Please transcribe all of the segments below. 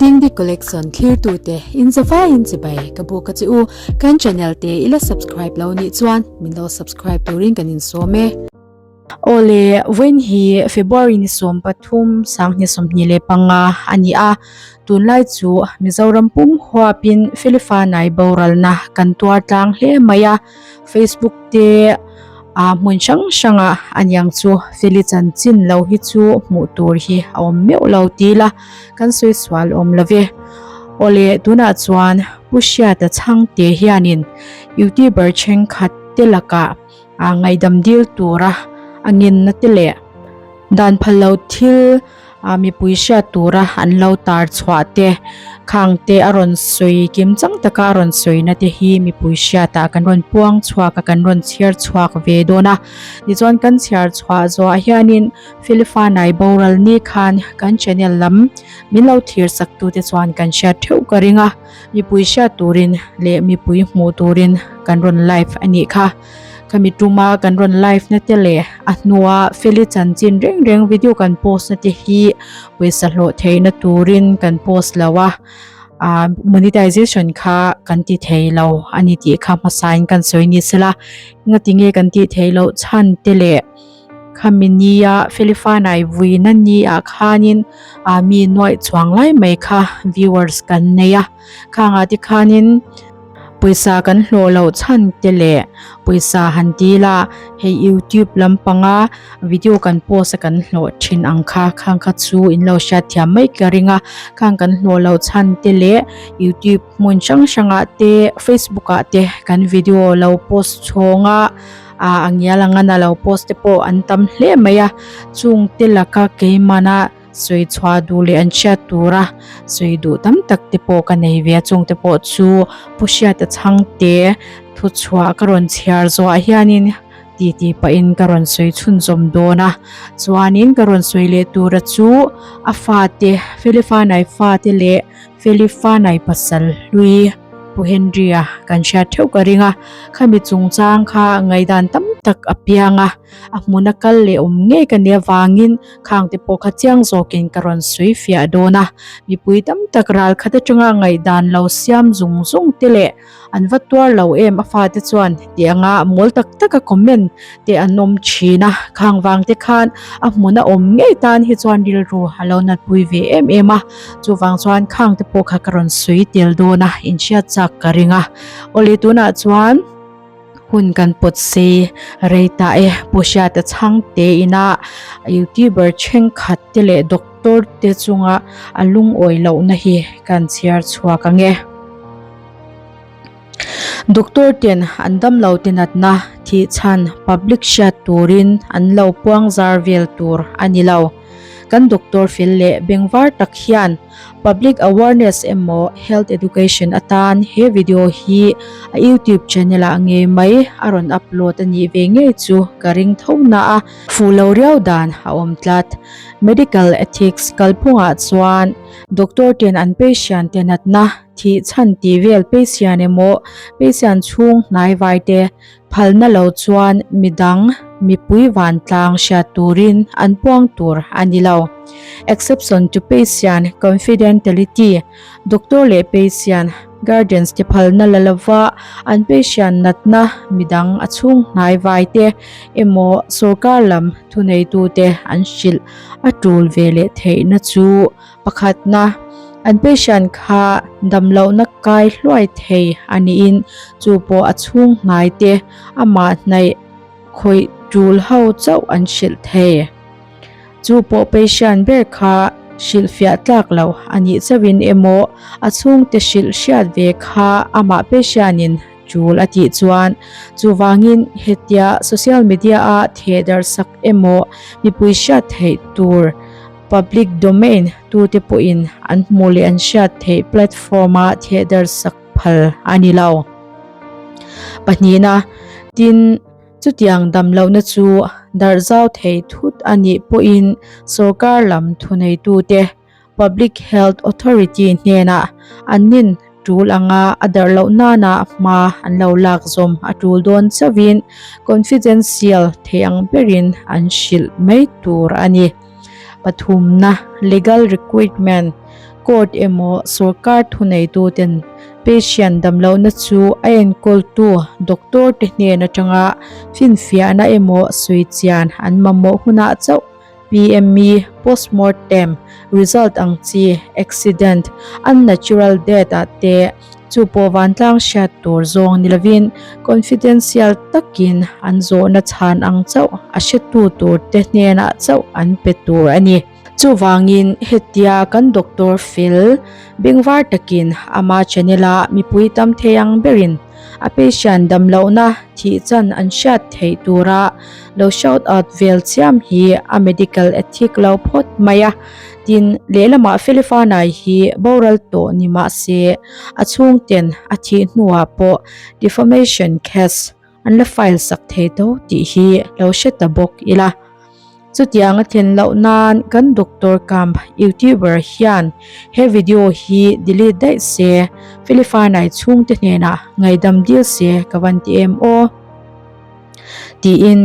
Dingdi Collection thlirtute in zavaiin chibai ka buk a che u. Kan channel te i la subscribe lo nih chuan min lo subscribe turin kan insawm e. Awle, vawiin hi February ni 13 2025 a ni a, tunlai chu Mizoram pum huapin Felifanai boralna kan tuar tlang hle mai a, Facebook te ah hmun hrang hrangah aniang chu Feli chanchin lo hi chu hmuh tur hi a awm meuh lo ti ila kan sawi sual awm lo ve. Awle tunah chuan Pu Hriata Chhangte hianin YouTuber thenkhat te lakah ah ngaihdam dil tura a ngenna te leh dan phal lo thil ah mipui hriat tura an lo tar chhuah te khang te a rawn sawi kim chang taka a rawn sawi na te hi mipui hriatah kan rawn puang chhuak a kan rawn chhiar chhuak ve dawn a tichuan kan chhiar chhuah zawhah hianin Philifanai boral ni khan kan channel lam min lo thlir sak tu te chuan kan hriat theuh ka ring a mipui hriat turin leh mipui hmuh turin kan rawn live a nih kha. Khami tuma kan rawn live na te leh a hnua Feli chanchin reng reng video kan post na te hi pawisa hlawh theihna turin kan post lo a, ah monetization kha kan ti thei lo a ni tih kha hmasain kan sawi ni sela ngatinge kan tih theih loh chhan te leh khami nia Feli Fanai vuina ni ah khanin ah mi nuaih chuang lai mai kha viewers kan nei a khangah te khanin. Pawisa kan hlawh loh chhan te leh pawisa han dil a, hei youtube lampanga video kan post a kan hlawh thin ang kha, khang kha chu in lo hriat thiam mai ka ring a, khang kan hlawh loh chhan te leh youtube hmun hrang hrangah te facebook ah te kan video lo post chhawng a, ah a ngial ang a na lo post te pawh an tam hle mai a, chung te laka keimahna. Sawi chhuah duh leh an hriat tura sawi duh tam tak te pawh ka nei ve a, chung te pawh chu Pu Hriata Chhangte thuchhuah ka rawn chhiar zawhah hianin titi pahin ka rawn sawi chhunzawm dawn a, chuanin ka rawn sawi leh tura chu a fate Felifanai fate leh Felifanai pasal hlui Pu Henry-a kan hriat theuh ka ring a, khami chungchang kha ngaihdan tam tak a piang a. A hmuna kal leh awm ngei ka nia vangin khang te pawh kha chiang zawkin ka rawn sawi fiah dawn a. Mipui tam tak ral khat atanga ngaihdan lo siam zung zung te leh an va tuar lo em a fate chuan tih anga mawl tak taka comment te an awm thin a. Khang vang te khan a hmuna awm ngei tan hi chuan rilru a lo natpui ve em em a. Chuvang chuan khang te pawh kha ka rawn sawi tel dawn a, inhriat chak ka ring a. Awle tunah chuan. Hun kan pawt sei rei ta e. Pu Hriata Chhangte ina youtuber thenkhat te leh doctor te chunga a lungawi lohna hi kan chhiar chhuak ang e. Doctor ten an damlo te natna thih chhan public hriat turin an lo puang zar vel tur a ni lo. Kan doctor fel leh bengvar tak hian Public awareness emaw health education atan he video hi a youtube channel ah ngei mai a rawn upload a nih ve ngei chu ka ring tho na a, fuh lo riau dan a awm tlat. Medical ethics kalphungah chuan doctor ten an patient te natna thih chhan tih vel patient emaw patient chhung hnai vai te Phalna lo chuan midang mipui vantlang hriat turin an puang tur a ni lo. Exception to Patient Confidentiality, Doctor leh patient, guardians te phalna la lova an patient natna midang a chhung hnai vai te emaw sorkar lam thuneitute an hrilh a tul ve leh theihna chu Pakhatna, an patient kha damlohna kai hluai thei a niin chu pawh a chhung hnai te amah hnaih khawih tul ho chauh an hrilh thei. Chu pawh patient ber kha hrilhfiah tlak loh a nih chauhin emaw a chhungte hrilh hriat ve kha amah patient in tul a tih chuan chuvangin hetia social media a thehdarh sak emaw mipui hriat theih tur Public domain tute pawhin an hmuh leh an hriat theih platform-a thehdarh sak phal a ni lo. Pahnihna, tin, chutiang damlohna chu darh zau thei thut a nih pawhin sorkar lam thuneitute Public Health Authority hnenah an nin tul anga a darh loh nana hma an lo lak zawm a tul dawn chauhin confidential thei ang berin an hrilh mai tur a ni. Pathumna, legal requirement, Court emaw sorkar thuneituten patient damlohna chu a enkawltu doctor te hnen atanga finfiahna emaw sawi chian an mamawh hunah chauh PME, Postmortem, result ang chi, accident, unnatural death ah te chu pawh vantlang hriat tur zawng ni lovin confidential takin an zawhna chhan ang chauh a hretu tur te hnenah chauh an pe tur a ni. Chuvangin hetia kan Doctor fel bengvar takin ama channel a mipui tam thei ang berin a patient damlohna thih chan an hriat theih tura lo shout out vel chiam hi a medical ethic lo phawt mai a. Tin, lehlamah Felifanai hi boral tawh ni mah se a chhungten a thih hnuah pawh defamation case an la file sak thei tho tih hi lo hre ta bawk ila. Chutiang a thlen loh nan kan Doctor Camp YouTuber hian he video hi delete daih se, Felifanai chhungte hnenah ngaidam dil se ka van ti em aw? Tiin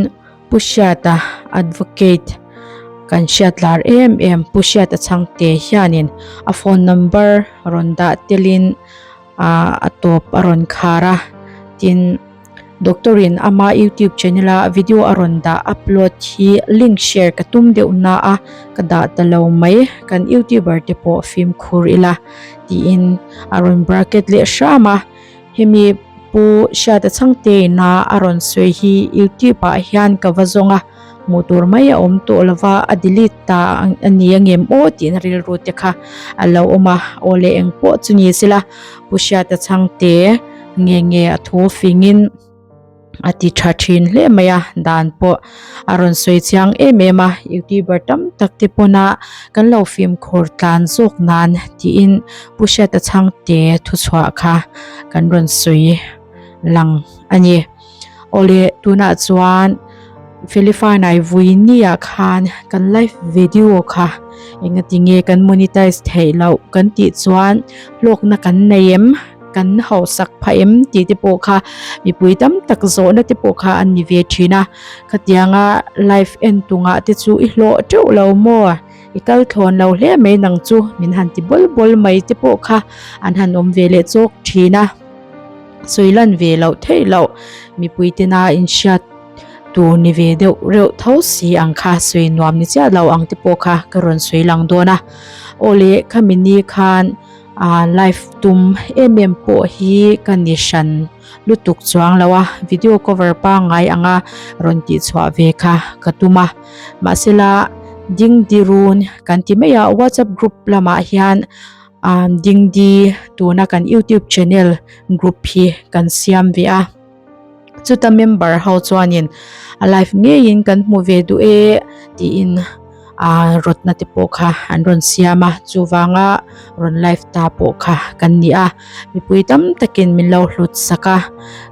Pu Hriata Advocate kan hriat lar em em Pu Hriata Chhangte hianin a phone number rawn dah telin ah a tawp a rawn khar a tin doctor in ama youtube channel a video a rawn dah upload hi link share ka tum deuh na a ka dah ta lo mai kan youtuber te pawh fimkhur ila tiin a rawn bracket leh hram a hemi pu Hriata Chhangte ina a rawn sawi hi youtube ah hian ka va zawng a. Hmuh tur mai a awm tawh lova a delete ta a ni ang em aw tihna rilru te kha a lo awm a, aw leh eng pawh chu ni sela Pu Hriata Chhangte nge nge a thu fingin a ti tha thin hle mai a, dan pawh a rawn sawi chiang em em a, youtuber tam tak te pawna kan lo fimkhur tlan zawk nan tiin Pu Hriata Chhangte thuchhuah kha kan rawn sawi lang a ni. Awle tunah chuan Felifanai vui nia khan kan live video kha engatinge kan monetize theih loh kan tih chuan hlawkna kan nei em kan hausak phah em tih te pawh kha mipui tam tak zawhna te pawh kha an ni ve thin a khatianga live en tungah te chu i hlawh teuh lo maw i kal thlawn lo hle mai nang chu min han ti bawl bawl mai te pawh kha an han awm ve leh chawk thin a. Sawi lan ve loh theih loh mipui tena inhriat tur ni ve deuh reuh tho si ang kha sawi nuam ni chiah lo ang te pawh kha ka rawn sawi lang dawn a. Aw le khami ni khan ah live tum em em pawh hi ka ni hran lutuk chuang lo a, video cover pangngai anga rawn tih chhuah ve kha ka tum a. Mahsela dingdi run kan ti mai a whatsapp group lamah hian Ahm Dingdi tuna kan YouTube channel group hi kan siam ve a, chuta member ho chuanin a live ngeiin kan hmu ve duh e tiin ah rawtna te pawh kha an rawn siam a, chuvanga rawn live ta pawh kha kan ni a, mipui tam takin min lo hlut sak a,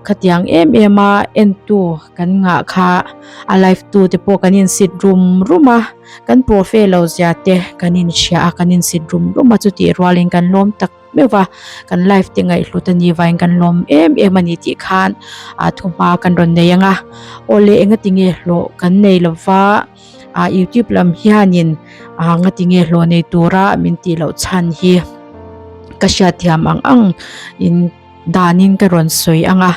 khatiang em em a entu kan ngah kha a live tu te pawh kan insit rum rum a. Kan profe lo zia te kan inhria a, kan insit rum rum a, chutih rualin kan lawm tak meuh va, kan life te ngaihhlut a ni vangin kan lawm em em a ni tih khan ah thuhma kan rawn nei ang a. Aw le engati nge hlawh kan nei lo va, ah youtube lam hianin ah ngati nge hlawh nei tura min tih loh chhan hi ka hriatthiam ang ang in danin ka rawn sawi ang a,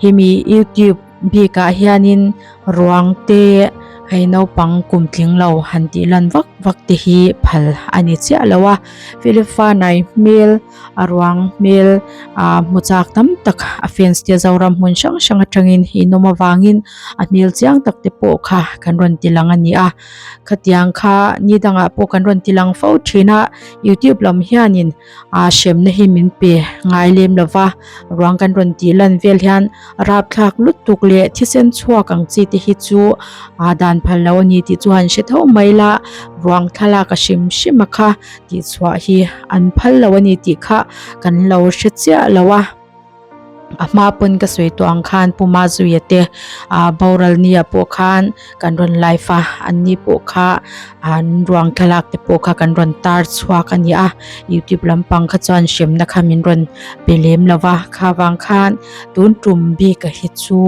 hemi youtube bikah hianin ruang te hei naupang kum tling lo han tih lan vak vak te hi phal a ni chiah lo a, Philipfanai hmel a ruang hmel ah hmu chak tam tak a fans te Zoram hmun hrang hrang atangin inawm avangin a hmel chiang tak te pawh kha kan rawn ti lang a ni a, khatiang kha ni dangah pawh kan rawn ti lang fo thin a, youtube lam hianin. Ah hremna hi min pe ngai lem lo va, ruang kan rawn tih lan vel hian rapthlak lutuk leh thisen chhuak ang chi te hi chu ah dan phal lo a ni tih chu han hre tho mai la, ruang thlalak a hrim hrim a kha tih chhuah hi an phal lo a ni tih kha kan lo hre chiah lo a. A hma pawn ka sawi tawh ang khan Pu Mazuia te ah boral nia pawh khan kan rawn live a, an ni pawh kha an ruang thlalak te pawh kha kan rawn tar chhuak a ni a, youtube lampang kha chuan hremna kha min rawn pe lem lo va, kha vang khan tun tum bik a hi chu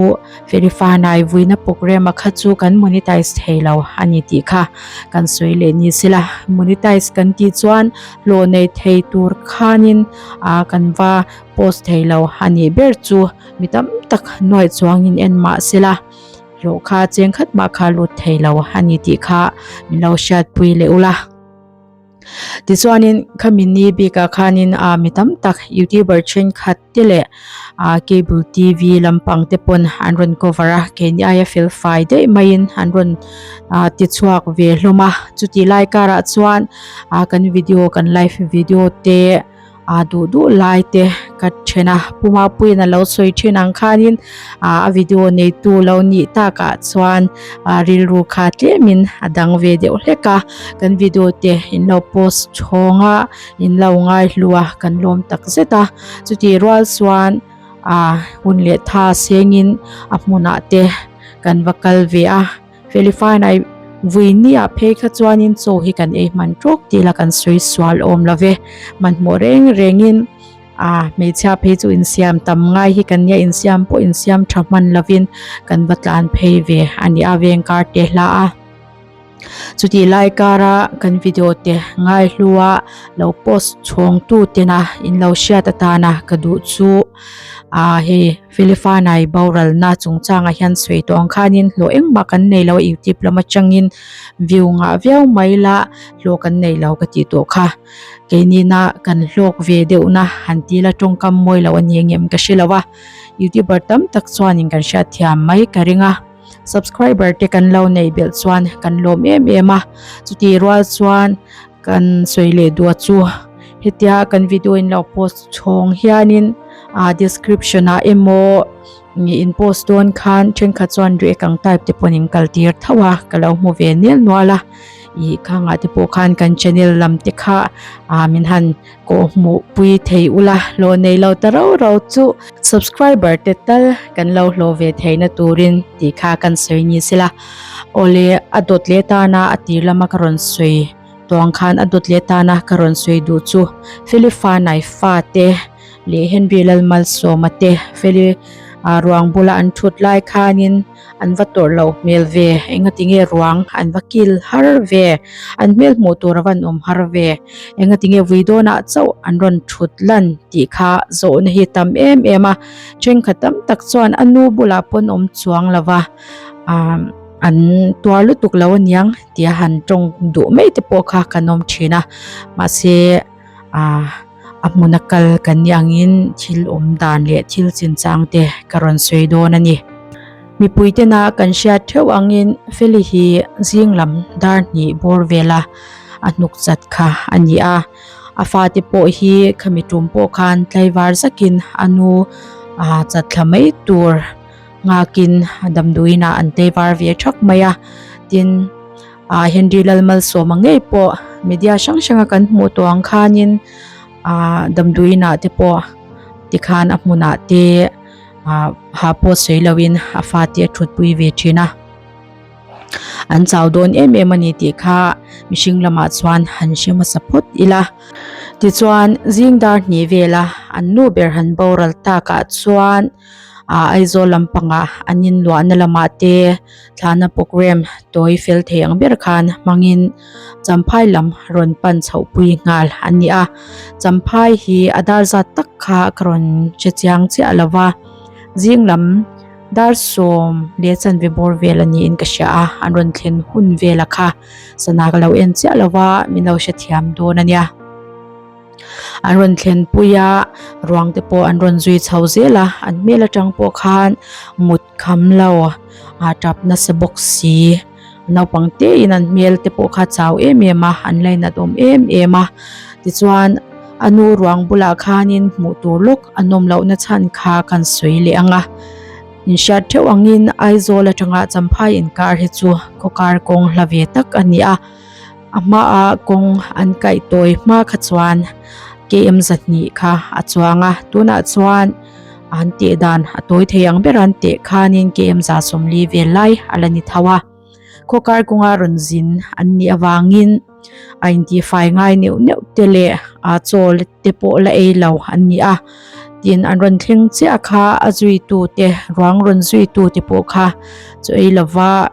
Felifanai vuina programme a kha chu kan monetize thei lo a ni tih kha kan sawi leh ni sela, monetize kan tih chuan hlawh nei thei tur khanin ah kan va post thei lo a nih ber chu mi tam tak nuaih chuangin en mah sela hlawh kha cheng khat mah kha lut thei lo a ni tih kha min lo hriatpui leh ula. Tichuanin khami ni bikah khanin ah mi tam tak youtuber thenkhat te leh ah cable tv lampang te pawn an rawn cover a keini aia fel fai daih maiin an rawn ah ti chhuak ve hlawm a chutih lai karah chuan ah kan video kan live video te ah duh duh lai te ka then a Pu Mapuiin a lo sawi thin ang khanin ah a video neitu lo nih takah chuan ah rilru kha tlemin a dang ve deuh hlek a kan video te in lo post chhawng a in lo ngai hlu a kan lawm tak zet a chutih rual chuan ah hun leh tha sengin a hmunah te kan va kal ve a. Felifine-a vui nia phei kha chuanin chaw hi kan ei hman tawk tih la kan sawi sual awm lo ve. Hmanhmawh reng rengin ah hmeichhia phei chu insiam tam ngai hi kan nia insiam pawh insiam tha hman lovin kan va tlan phei ve a ni a veng kar te hla a. Chutih lai kara kan video te ngaihlua lo post chhawng tu tena in lo hriat atana ka duh chu ah hei. Felifanai boralna chungchangah hian sawi tawh ang khanin hlawh engmah kan nei lo a youtube lam atangin view ngah viau mai la hlawh kan nei lo ka tih tawh kha keinina kan hlawk ve deuhna han ti la tawngkam mawi lo a ni ang em ka hre lo a youtuber tam tak chuanin kan hriat thiam mai ka ring a subscriber te kan lo neih belh chuan kan lawm em em a chutih rual chuan kan sawi leh duah chu hetia kan video in lo post chhawng hianin ah description ah emaw ih in post dawn khan thenkhat chuan react ang type te pawhin in kal tir tho a ka lo hmu ve nel nual a ih khangah te pawh khan kan channel lam te kha ah min han kawh hmuh pui thei ula hlawh nei lo ta rau rau chu subscriber te tal kan lo hlawh ve theihna turin tih kha kan sawi ni sela awle a dawt leh tana a tir lama ka rawn sawi. Tuang khan a dawt leh tana ka rawn sawi duh chu Feli Fanai fate leh Henry Lalmalsawma te Feli ruang bula an thut lai khanin an va tawrh loh hmel ve, engatinge ruang an va kil har ve, an hmel hmuh tur a van awm har ve, engatinge vui dawnah chauh an rawn thut lan tih kha zawhna hi tam em em a, thenkhat tam tak chuan a nu bulah pawn awm chuang lova aaa. An tuar lutuk lo aniang tia han tawng duh mai te pawh kha kan awm thin a mahse ah a hmuna kal kan nih angin thil awm dan leh thil chinchang te ka rawn sawi dawn a ni. Mipui tena kan hriat theuh angin Feli hi zing lam dar hnih bawr vela a hnuk chat kha a ni a, a fate pawh hi khami tum pawh khan tlaivar zakin a nu ah chat thla mai tur. Nghakin damdawiin ah an tei var ve thak mai a tin ah Henry Lalmalsawma ngei pawh media hrang hrang a kan hmuh tawh ang khanin ah damdawiin ah te pawh tikhan a hmunah te ah ha pawh sawi loin a fate a thutpui ve thin a. An chau dawn em em a ni tih kha mihring lamah chuan han hre hmasa phawt ila. Tichuan zing dar hnih vela an nu ber han boral takah chuan ah Aizawl lampangah an inluahna lamah te thlahna programme tawi fel thei ang ber khan hmangin Champhai lam rawn pan chhoh pui nghal a ni a. Champhai hi a dar zat tak kha ka rawn hre chiang chiah lo va, zing lam. Dar sawm leh chanve bawr vel a niin ka hria a, an rawn thlen hun vel a kha sana ka lo en chiah lo va, min lo hrethiam dawn a nia. An rawn thlen pui a, ruang te pawh an rawn zui chho zel a, an hmel atang pawh khan mut kham lo a tap nasa bawk si. Naupang te in an hmel te pawh kha chau em em a, an lainat awm em em a. Tichuan a nu ruang bulah khanin hmuh tur lawk a nawm lohna chhan kha kan sawi leh ang a. Inhriat theuh angin Aizawl atanga Champhai inkar hi chu khawkar kawng hla ve tak a ni a. A hmaah kawng an kaih tawi hma kha chuan KM 200 kha a chuang a, tunah chuan. An teh dan a tawi thei ang ber an teh khanin KM 140 vel lai a la ni tho a. Khawkar kawnga rawn zin an nih avangin a intifai ngai neuh neuh te leh a chaw te pawh la ei lo an ni a. Tin, an rawn thleng chiah kha a zuitu te, ruang rawn zuitu te pawh kha chaw ei lova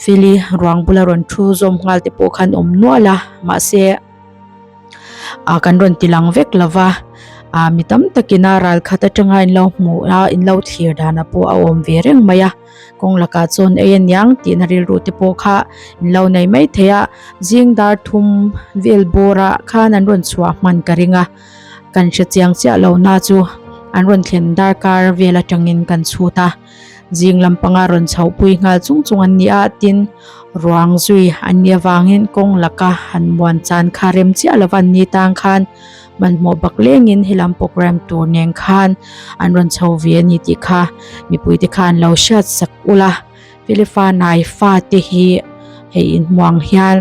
Feli ruang bula rawn thu zawm nghal te pawh kha an awm nual a, mahse, ah kan rawn ti lang vek lo va ah mi tam takin a ral khat atanga in lo hmuh a in lo thlir danah pawh a awm ve reng mai a kawng lakah chuan ei aniang tihna rilru te pawh kha in lo nei mai thei a zing dar thum vel bawrah khan an rawn chhuah hman ka ring a kan hre chiang chiah lo na chu an rawn thlen darkar vel atangin kan chhut a. Zing lampanga rawn chhohpui nghal chung chung an ni a, tin, ruang zui an nih avangin kawng laka han muan chan kha rem chiah lova an ni tang khan hmanhmawh bak lengin helam program tur nen khan an rawn chho ve a ni tih kha mipuite khan lo hriat sak ula. Felifa nai fate hi hei inhmuang hian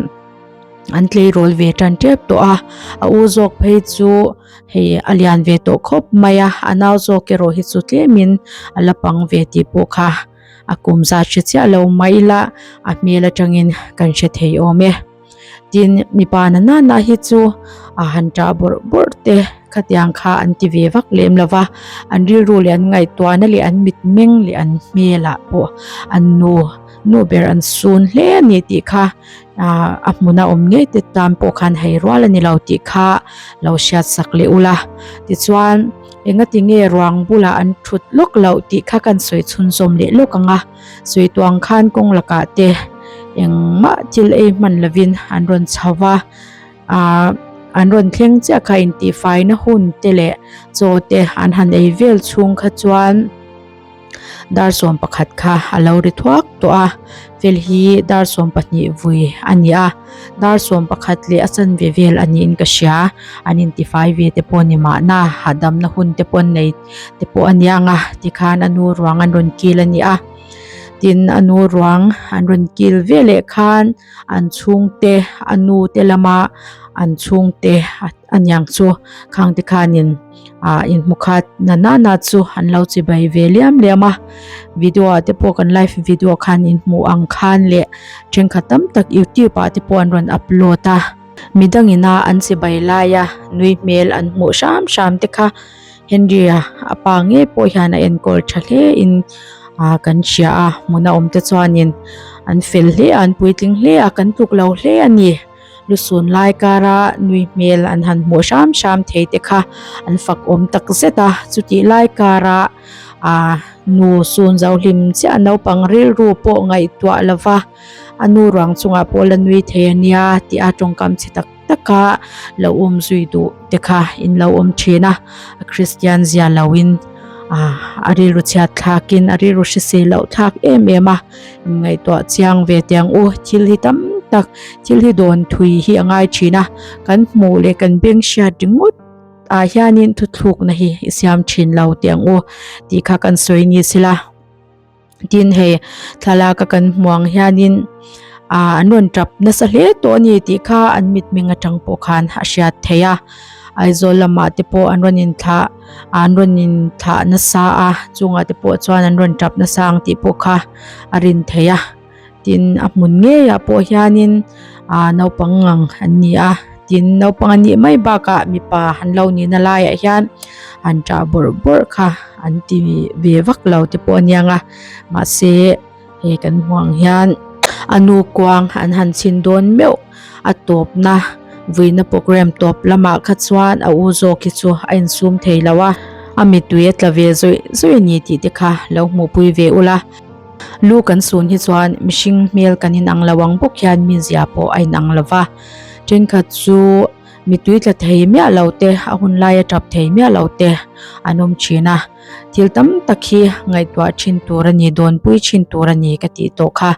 an tleirawl ve tan tep tawh a, a u zawk phei chu Hei a lian ve tawh khawp mai a, a nau zawk erawh hi chu tlemin a la pang ve tih pawh kha a kum zat hre chiah lo mai ila a hmel atangin kan hre thei awm e. Tin, mipa na nana hi chu a han ṭah bawrh bawrh te khatiang kha an ti ve vak lem lo va, an rilru leh an ngaihtuahna leh an mitmeng leh an hmelah pawh an nu nu ber an sun hle a ni tih kha ah a hmuna awm ngei te tan pawh khan hei rual a ni lo tih kha lo hriat sak leh ula tichuan engati nge ruang bulah an thut lawk loh tih kha kan sawi chhunzawm leh lawk ang a sawi tuang khan kawng lakah te engmah thil ei hman lovin an rawn chho va ah an rawn thleng chiah kha intihfaina hun te leh chaw te an han ei vel chhung kha chuan. Dar 11 kha a lo ri thuak tawh a, fel hi dar 12 vui a ni a, dar 11 leh a chanve vel a niin ka hria, an intifai ve te pawh ni mahna, hahdamna hun te pawh an nei te pawh a nia ang a, tikhan a nu ruang an rawn kil a ni a, tin a nu ruang an rawn kil veleh khan an chhungte a nu te lama an chhungte a niang chu khang te khanin ah inhmu khat na nana chu an lo chi bai ve liam liam a video ah te pawh kan live video khan inhmuh ang khan leh thenkhat tam tak youtube ah te pawh an rawn upload a midang ina an chi bai laia nui hmel an hmuh hram hram te kha Henry a a pa ngei pawh hian a enkawl tha hle in ah kan hria a hmun a awm te chuanin an fel hle a an puitling hle a kan tluk lo hle a ni. Lusun lai kara nui hmel an han hmuh hram hram thei te kha an fak awm tak zet a, chutih lai kara ah nu sun zo hlim chiah naupang rilru pawh ngaihtuah lova a nu ruang chungah pawh la nui thei a nia tih a tawngkam chhe tak taka lo awm zui duh te kha in lo awm thin a, a Kristian zia lo in ah a rilru chhiat thlak in a rilru hrisel loh thlak em em a. Ngaihtuah chiang ve teh ang u, thil hi tam tak, thil hi dawn thui hi a ngai thin a, kan hmuh leh kan beng hriat ringawt ah hianin thuthlukna hi i siam thin lo teh ang u tih kha kan sawi ni sela. Tin hei thlalak a kan hmuh ang hianin ah an rawn tap nasa hle tawh a ni tih kha an mitmeng atang pawh khan a hriat theih a, Aizawl lamah te pawh an rawn inthlah. An rawn in thlah nasa a chungah te pawh chuan an rawn tap nasa ang tih pawh kha a rin theih a tin a hmun ngeiah pawh hianin ah naupang ngang an ni a tin naupang an nih mai bakah mipa han lo nihna laiah hian han tah bawrh bawrh kha an ti ve vak lo te pawh a nia nga mahse. Hei kan hmuh ang hian a nu kuang an han chhin dawn meuh a tawpna vuina program tawp lamah kha chuan a u zawk hi chu a insum thei lo a a mittui a tla ve zawih zawih a ni tih te kha lo hmuhpui ve ula lu kan sun hi chuan mihring hmel kan inang lo ang bawk hian mizia pawh a inang lo va thenkhat chu mittui tla thei miah lo te a hun laia tap thei miah lo te an awm thin a. Thil tam tak hi ngaihtuah thin tur a ni, dawnpui thin tur a ni ka tih tawh kha.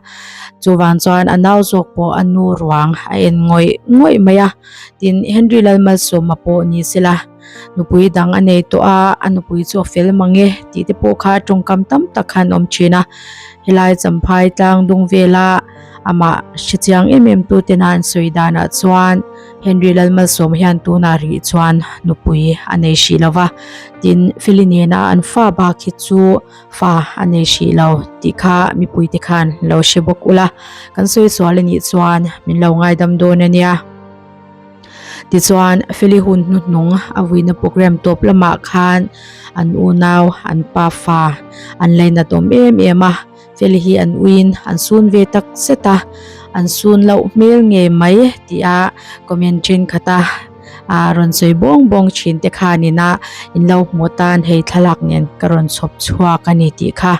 Chuvang chuan a nau zawk pawh a nu ruang a en ngawih ngawih mai a. Tin, Henry Lalmalsawma pawh ni sela, nupui dang a nei tawh a, a nupui chu a fel mang e tih te pawh kha tawngkam tam tak khan awm thin a. Helai Champhai tlang dung vela Amah hrechiang em em tu tena an sawi danah chuan Henry Lalmalsawma hian tunah rih chuan nupui a nei hrih lo va, tin Feli nena an fa bak hi chu fa a nei hrih lo tih kha mipuite khan lo hre bawk ula, kan sawi sual anih chuan min lo ngaidam dawn a nia. Tichuan Feli hun hnuhnung a vuina program tawp lamah khan an unau an pa fa an lainat awm em em a, Feli hi an uiin an sun ve tak zet a, an sun loh hmel ngei mai tih a comment thenkhat a rawn sawi bawng bawng thin te khanin a in lo hmuh atan hei thlalak nen ka rawn chhawp chhuak a ni tih kha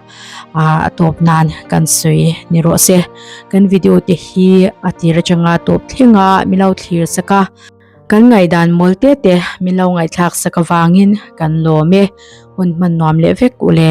a tawp nan kan sawi ni rawh se. Kan video te hi a tir atanga tawp thleng a min lo thlir sak a, kan ngaihdan mawl te te min lo ngaihthlak sak avangin kan lawm e, hun hman nuam leh vek u le.